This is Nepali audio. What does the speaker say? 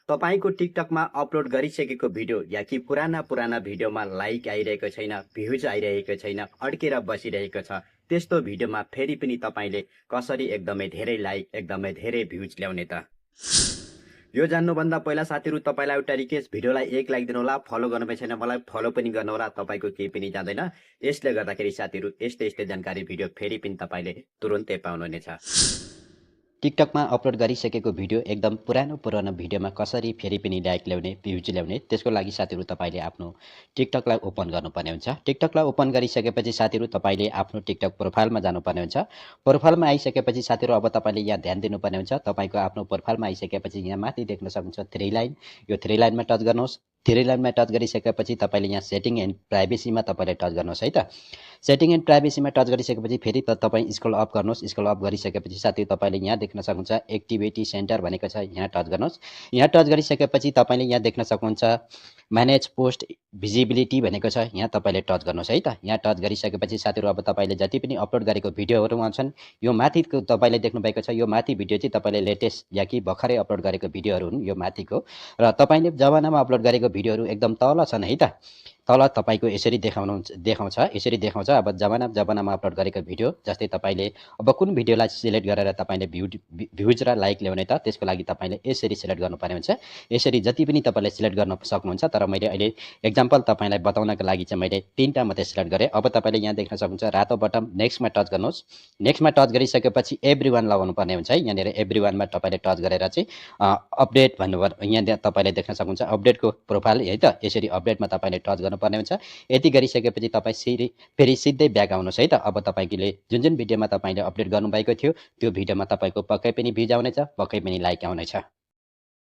तपाईको टिकटकमा अपलोड गरिसकेको भिडियो या कि पुराना भिडियोमा लाइक आइरहेको छैन, भ्युज आइरहेको छैन, अड्केर बसिरहेको छ। त्यस्तो भिडियोमा फेरि पनि तपाईले कसरी एकदमै धेरै लाइक, एकदमै धेरै भ्युज ल्याउने त? यो जान्नुभन्दा पहिला साथीहरु तपाईलाई एउटा रिक्वेस्ट, भिडियोलाई एक लाइक दिनु होला, फलो गर्नुभएको छैन मलाई फलो पनि गर्नु होला, तपाईको केही पनि जाँदैन। यसले गर्दाखेरि साथीहरु यस्तै जानकारी भिडियो फेरि पनि तपाईले तुरुन्तै पाउनुहुनेछ। टिकटकमा अपलोड गरिसकेको भिडियो एकदम पुरानो भिडियोमा कसरी फेरि पनि लाइक ल्याउने, भ्युज ल्याउने, त्यसको लागि साथीहरु तपाईले आफ्नो टिकटकलाई ओपन गर्नुपर्ने हुन्छ। टिकटकलाई ओपन गरिसकेपछि साथीहरु तपाईले आफ्नो टिकटक प्रोफाइलमा जानुपर्ने हुन्छ। प्रोफाइलमा आइसकेपछि साथीहरु अब तपाईले यहाँ ध्यान दिनुपर्ने हुन्छ। तपाईको आफ्नो प्रोफाइलमा आइसकेपछि यहाँ माथि देख्न सक्नुहुन्छ थ्री लाइन, यो थ्री लाइनमा टच गर्नुहोस्। थ्री लाइनमा टच गरिसकेपछि तपाईले यहाँ सेटिङ एन्ड प्राइभेसीमा तपाईले टच गर्नुहोस् है त। सेटिङ एन्ड प्राइभेसीमा टच गरिसकेपछि फेरि तपाई स्क्रल अप गर्नुहोस्। स्क्रल अप गरिसकेपछि साथै तपाईले यहाँ देख्न सक्नुहुन्छ एक्टिभिटी सेन्टर भनेको छ, यहाँ टच गर्नुहोस्। यहाँ टच गरिसकेपछि तपाईले यहाँ देख्न सक्नुहुन्छ म्यानेज पोस्ट भिजिबिलिटी भनेको छ, यहाँ तपाईले टच गर्नुहोस् है त। यहाँ टच गरिसकेपछि साथीहरु अब तपाईले जति पनि अपलोड गरेको भिडियोहरु छन्, यो माथिको तपाईले देख्नु भएको छ, यो माथि भिडियो चाहिँ तपाईले लेटेस्ट या कि भर्खरै अपलोड गरेको भिडियोहरु हुन् यो माथिको। र तपाईले जमानामा अपलोड गरेको भिडियोहरु एकदम तल छन् है त। तल तपाईको यसरी देखाउँछ, यसरी देखाउँछ। अब जमानामा अपलोड गरेको भिडियो, जस्तै तपाईले अब कुन भिडियोलाई सिलेक्ट गरेर तपाईले भ्युज र लाइक ल्याउने त, त्यसको लागि तपाईले यसरी सिलेक्ट गर्नुपर्ने हुन्छ। यसरी जति पनि तपाईले सिलेक्ट गर्न सक्नुहुन्छ, तर मैले अहिले एक्जाम्पल तपाईलाई बताउनको लागि चाहिँ मैले 3टा मात्रै सिलेक्ट गरे। अब तपाईले यहाँ देख्न सक्नुहुन्छ रातो बटन नेक्स्टमा टच गर्नुहोस्। नेक्स्टमा टच गरिसकेपछि एभ्रीवन लगाउनु पर्ने हुन्छ है। यहाँनिर एभ्रीवनमा तपाईले टच गरेर चाहिँ अपडेट भन्नुपर्छ। यहाँ तपाईले देख्न सक्नुहुन्छ अपडेटको प्रोफाइल है त, यसरी अपडेटमा तपाईले टच गर्नुपर्ने हुन्छ। यति गरिसकेपछि तपाई फेरि सिधै ब्याक आउनुहोस् है त। अब तपाईले जुन भिडियोमा तपाईले अपडेट गर्नुभएको थियो त्यो भिडियोमा तपाईको पक्कै पनि भ्युज आउनेछ, पक्कै पनि लाइक आउनेछ।